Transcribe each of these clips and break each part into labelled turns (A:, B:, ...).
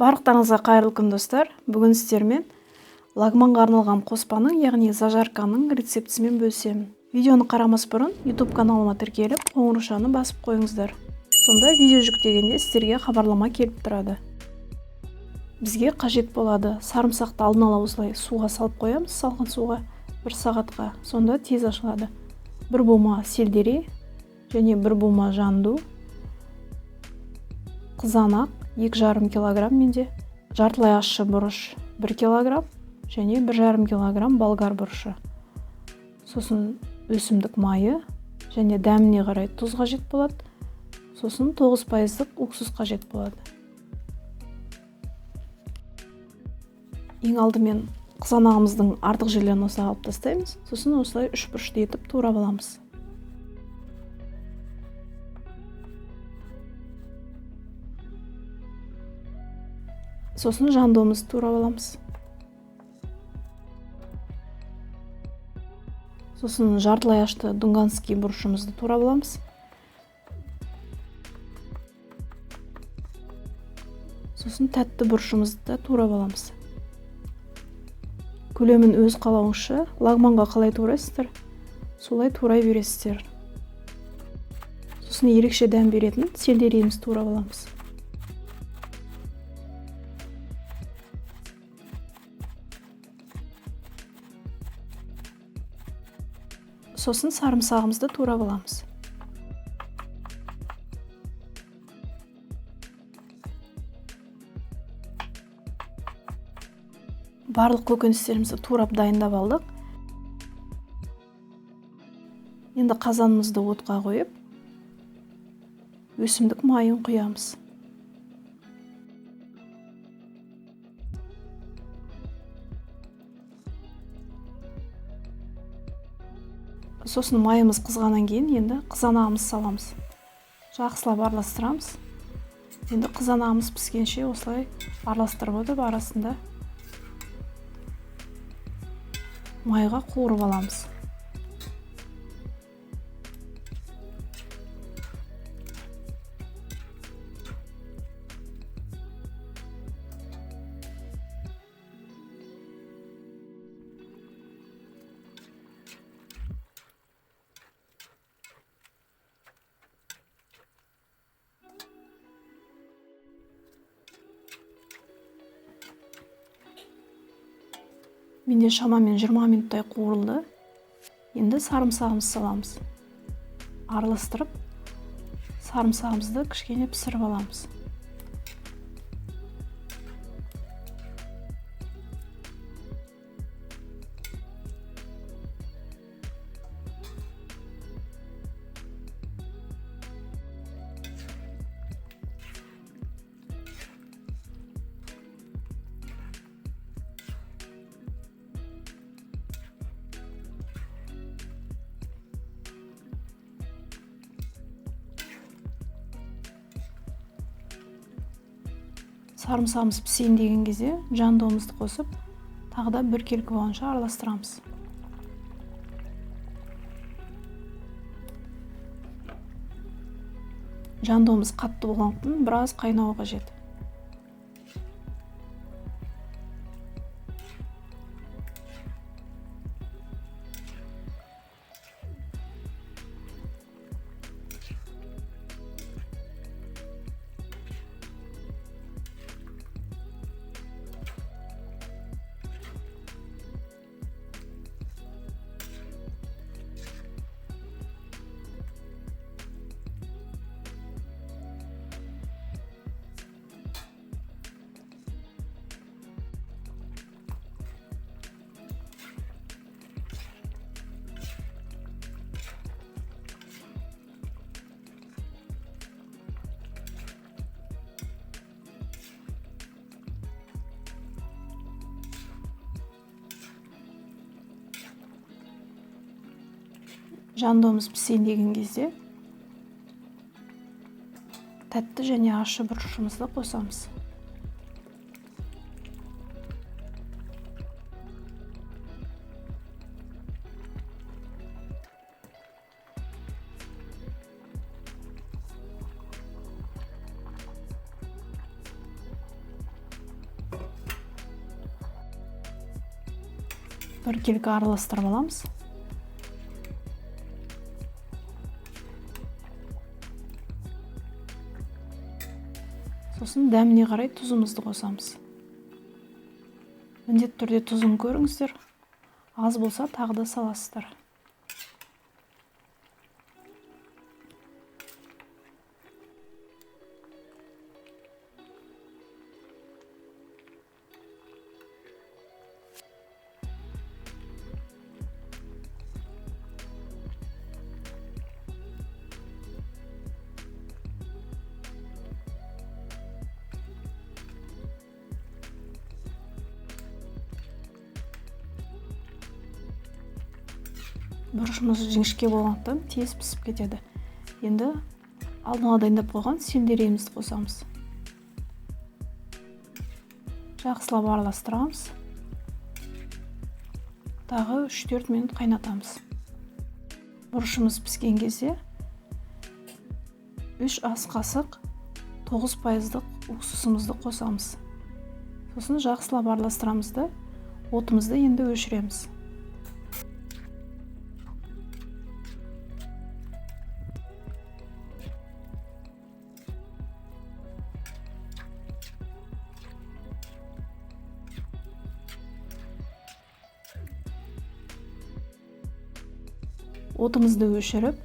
A: Барлықтарыңызға қайырлы күн, достар. Бүгін сіздермен лагманға арналған қоспаның, яғни зажарканың рецептісімен бөлісемін. Видеоны қарамас бұрын YouTube каналыма тіркеліп, қоңыраушаны басып қойыңыздар. Сонда видео жүктегенде сіздерге хабарлама келіп тұрады. Бізге қажет болады сарымсақты алдын ала осылай суға салып қоямыз, салқын суға 1 сағатқа. Сонда тез ашылады. 1 бума сельдерей және 1 бума жанду, қызанақ 2,5 килограмм менде, жартылай ащы бұрыш 1 килограмм және 1,5 килограмм болгар бұрышы. Сосын өсімдік майы және дәміне қарай тұз қажет болады. Сосын 9% уксус қажет болады. Ең алдымен қызанағымыздың артық жерлерін осылай алып тастаймыз. Сосын осылай үш бұрышты етіп турап аламыз. Сосын жандуымызды турап аламыз. Сосын жартылай ашты дунганский бұрышымызды турап аламыз. Сосын тәтті бұрышымызды да турап аламыз. Көлемін өз қалауыңызша, лагманға қалай турайсыздар, солай турай бересіздер. Сосын ерекше дәм беретін сельдерейімізді турап аламыз. Сосын сарымсағымызды турап аламыз. Барлық көкөністерімізді турап дайындап алдық. Енді қазанымызды отқа қойып, өсімдік майын құямыз. Сосын майымыз қызғаннан кейін енді қызанағымызды саламыз. Жақсылап араластырамыз. Енді қызанағымыз піскенше осылай араластырып отырып арасында майға қуырып аламыз. Менде шамамен 20 минуттай қуырылды. Енді сарымсағымызды саламыз. Араластырып, сарымсағымызды кішкене пісіріп аламыз. Сарымсағымыз пісейін деген кезде жандуымызды қосып, тағы да бір келкі болғанша араластырамыз. Жандуымыз қатты болғандықтан біраз қайнауы қажет. Жандуымыз пісейін деген кезде тәтті және ащы бұрышымызды қосамыз. Біркелкі араластырып аламыз. Сосын дәміне қарай тұзымызды қосамыз. Міндетті түрде тұзын көріңіздер. Аз болса тағы да саласыздар. Бұрышымыз жіңішке болғандықтан тез пісіп кетеді. Енді алдын ала дайындап қойған сельдерейімізді қосамыз. Жақсылап араластырамыз. Тағы 3-4 минут қайнатамыз. Бұрышымыз піскен кезде 3 ас қасық 9% уксусымызды қосамыз. Сосын жақсылап араластырамыз да отымызды енді өшіреміз. Отымызды өшіріп,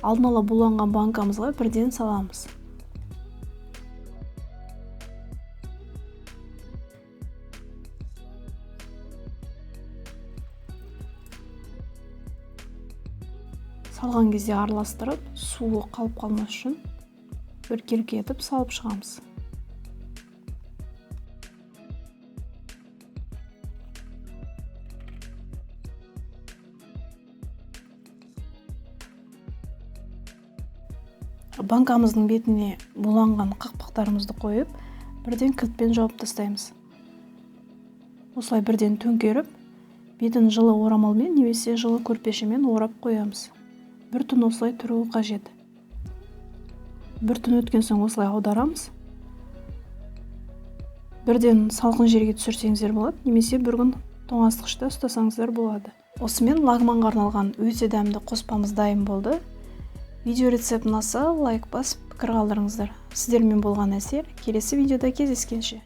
A: алдын ала буланған банкамызға бірден саламыз. Салған кезде араластырып, суы қалып қалмас үшін біркелкі етіп салып шығамыз. Банкамыздың бетіне буланған қақпақтарымызды қойып, бірден кілтпен жауып тастаймыз. Осылай бірден төңкеріп, бетін жылы орамалмен немесе жылы көрпешемен орап қоямыз. Бір түн осылай тұруы қажет. Бір түн өткен соң осылай аударамыз. Бірден салқын жерге түсірсеңіздер болады, немесе бір күн тоңазытқышта ұстасаңыздар болады. Осымен лагманға арналған өте дәмді қоспамыз дайын болды. Видео рецепт ұнаса, лайк басып, пікір қалдырыңыздар. Сіздермен болған Әсел, келесі видеода кездескенше.